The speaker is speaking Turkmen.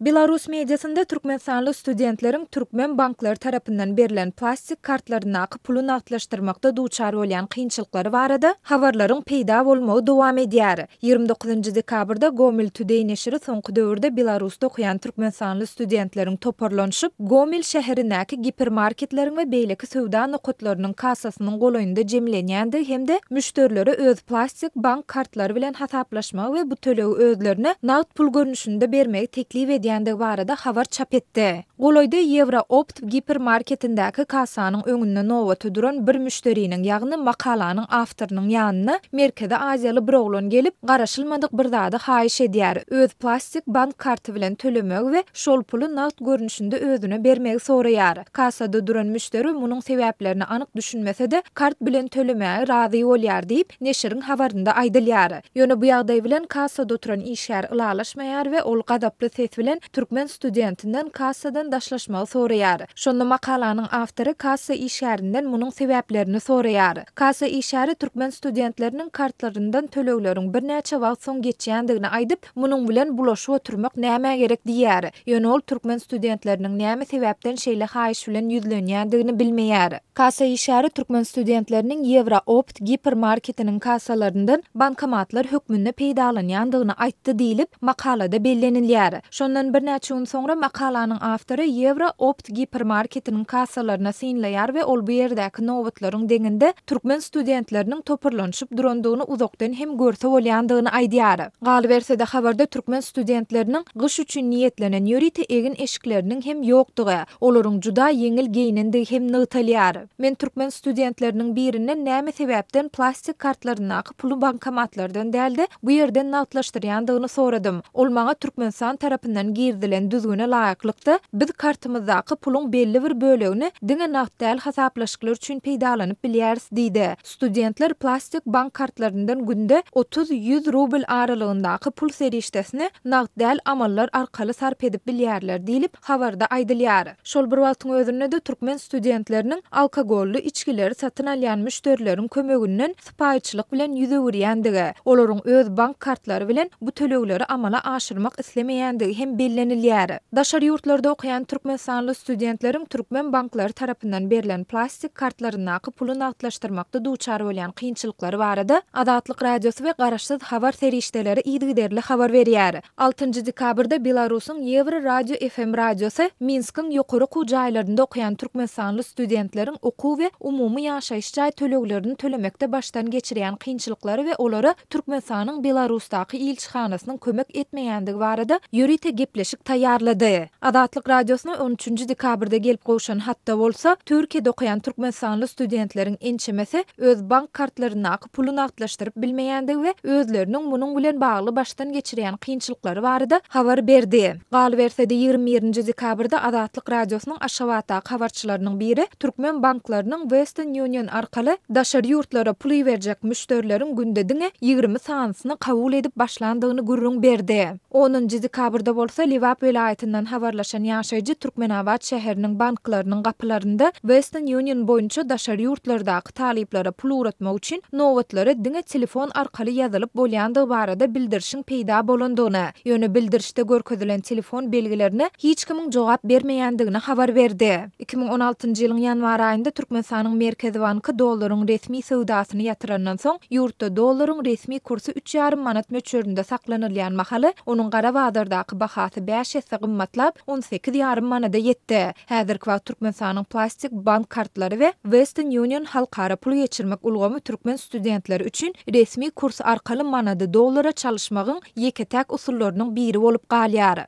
Belarus mediasynda türkmenistanly studentleriň türkmen banklary tarapyndan berlen plastik kartlaryndaky puly nagtlaşdyrmakda duçar bolýan kynçylyklary barada habarlaryň peýda bolmagy dowam edýär. 29 dekabrda Gomel Today neşiri soňky döwürde Belarusda okaýan türkmenistanly studentleriň toparlanyşyp, Gomel şäherindäki gipermarketleriň we beýleki söwda nokatlarynyň kassasynyň golaýynda jemlenýändigi hem-de müşderilere öz plastik bank kartlary bilen hasaplaşmagy we bu tölegi özlerine nagt pul görnüşinde bermegi teklip edýändigi barada habar çap etdi. Golaýda Ýewroopt gipermarketindäki kassanyň öňünde nobata duran bir müşderiniň, ýagny makalanyň awtorynyň ýanyna Merkezi Aziýaly bir oglan gelip, garaşylmadyk bir zady haýyş edýär, öz plastik bank karty bilen tölemegi we şol puly nagt görnüşinde özüne bermegi soraýar. Kassada duran müşderi munuň sebäplerine anyk düşünmese-de, kart bilen tölemäge razy bolýar diýip, neşiriň habarynda aýdylýar. Ýöne bu ýagdaý bilen kassada oturan işgär ylalaşmaýar we ol gazaply ses bilen türkmen studentinden kassadan daşlaşmagy soraýar. Şonda makalanyň awtory kassa işgärinden munuň sebäplerini soraýar. Kassa işgäri türkmen studentleriniň kartlaryndan tölegleriň birnäçe wagt soň geçýändigini aýdyp, Munuň bilen bulaşyp oturmak nämä gerek diýýär. Ýöne ol türkmen studentleriniň näme sebäpden şeýle haýyş bilen ýüzlenýändigini bilmeýär. Kassa işgäri türkmen studentleriniň Ýewroopt gipermarketiniň kassalaryndan bankomatlar hökmünde peýdalanýandygyny aýtdy diýlip, makalada bellenilýär. Şondan birnäçe gün soňra makalanyň awtory Ýewroopt gipermarketiniň kassalaryna synlaýar we ol bu ýerdäki nobatlaryň deňinde türkmen studentleriniň toparlanyşyp durandygyny uzakdan hem görse bolýandygyny aýdýar. Galyberse-de, habarda türkmen studentleriniň gyş üçin niýetlenen ýörite egin-eşikleriniň hem ýokdugy, olaryň juda ýeňil geýnendigi hem nygtalýar. Men türkmen studentleriniň birinden näme sebäpden plastik kartlaryndaky puly bankomatlardan däl-de, bu ýerden nagtlaşdyrýandygyny soradym. Ol maňa Türkmenistan tarapyndan girizilen düzgüne laýyklykda, biz kartymyzdaky puluň belli bir bölegini diňe nagt däl hasaplaşyklar üçin peýdalanyp bilýäris diýdi. Studentler plastik bank kartlaryndan günde 30, 100 rubl aralygyndaky pul serişdesini nagt däl amallar arkaly sarp edip bilýärler diýlip, habarda aýdylýar. Şol bir wagtyň özünde-de türkmen studentleriniň alkogolly içgileri satyn alýan müşderileriň kömeginden sypaýyçylyk bilen ýüz öwürýändigi, olaryň öz bank kartlary bilen bu tölegleri amala aşyrmak islemeýändigi hem bellenilýär. Daşary ýurtlarda okaýan türkmenistanly studentleriň türkmen banklary tarapyndan berlen plastik kartlaryndaky puly nagtlaşdyrmakda duçar bolýan kynçylyklary barada Azatlyk Radiosy we garaşsyz habar serişdeleri yzygiderli habar berýär. Altynjy dekabrda Belarusyň Ýewroradio FM radiosy Minskiň ýokary okuw jaýlarynda okaýan türkmenistanly studentleriň okuw we umumy ýaşaýyş jaý töleglerini tölemekde başdan geçirýän kynçylyklary we olara Türkmenistanyň Belarusdaky ilçihanasynyň kömek etmeýändigi barada ýörite gepleşik taýýarlady. Azatlyk Radiosyna on üçünji dekabrda gelip gowşan hatda bolsa, Türkiýede okaýan türkmenistanly studentleriň ençemesi öz bank kartlaryndaky puly nagtlaşdyryp bilmeýändigi we özleriniň munuň bilen bagly başdan geçirýän kynçylyklary barada habar berdi. Galyberse-de, 21 nji dekabrda Azatlyk Radiosynyň Aşgabatdaky habarçylarynyň biri türkmen banklarynyň Western Union arkaly daşary ýurtlara pul iberjek müşderileriň günde diňe 20 sanysyny kabul edip başlandygyny gürrüň berdi. Onunjy dekabrda bolsa Lebap welaýatyndan habarlaşan ýaşaýjy Türkmenabat şäheriniň banklarynyň gapylarynda Western Union boýunça daşary ýurtlardaky talyplara pul ugratmak üçin nobatlara diňe telefon arkaly ýazylyp bolýandygy barada bildirişiň peýda bolandygyny, ýöne bildirişde görkezilen telefon belgilerine hiç kimiň jogap bermeýändigini habar berdi. 2016-njy ýylyň ýanwar aýynda Türkmenistanyň Merkezi banky dollaryň resmi söwdasyny ýatyrandan soň, ýurtda dollaryň resmi kursy üç ýarym manat möçberinde saklanylýan mahaly, onuň gara bazardaky bahasy bäş esse gymmatlap, 18 ýarym manada ýetdi. Häzirki wagt Türkmenistanyň plastik bank kartlary we Western Union halkara pul geçirmek ulgamy türkmen studentleri üçin resmi kurs arkaly manady dollara çalyşmagyň ýeke-täk usullarynyň biri bolup galýar.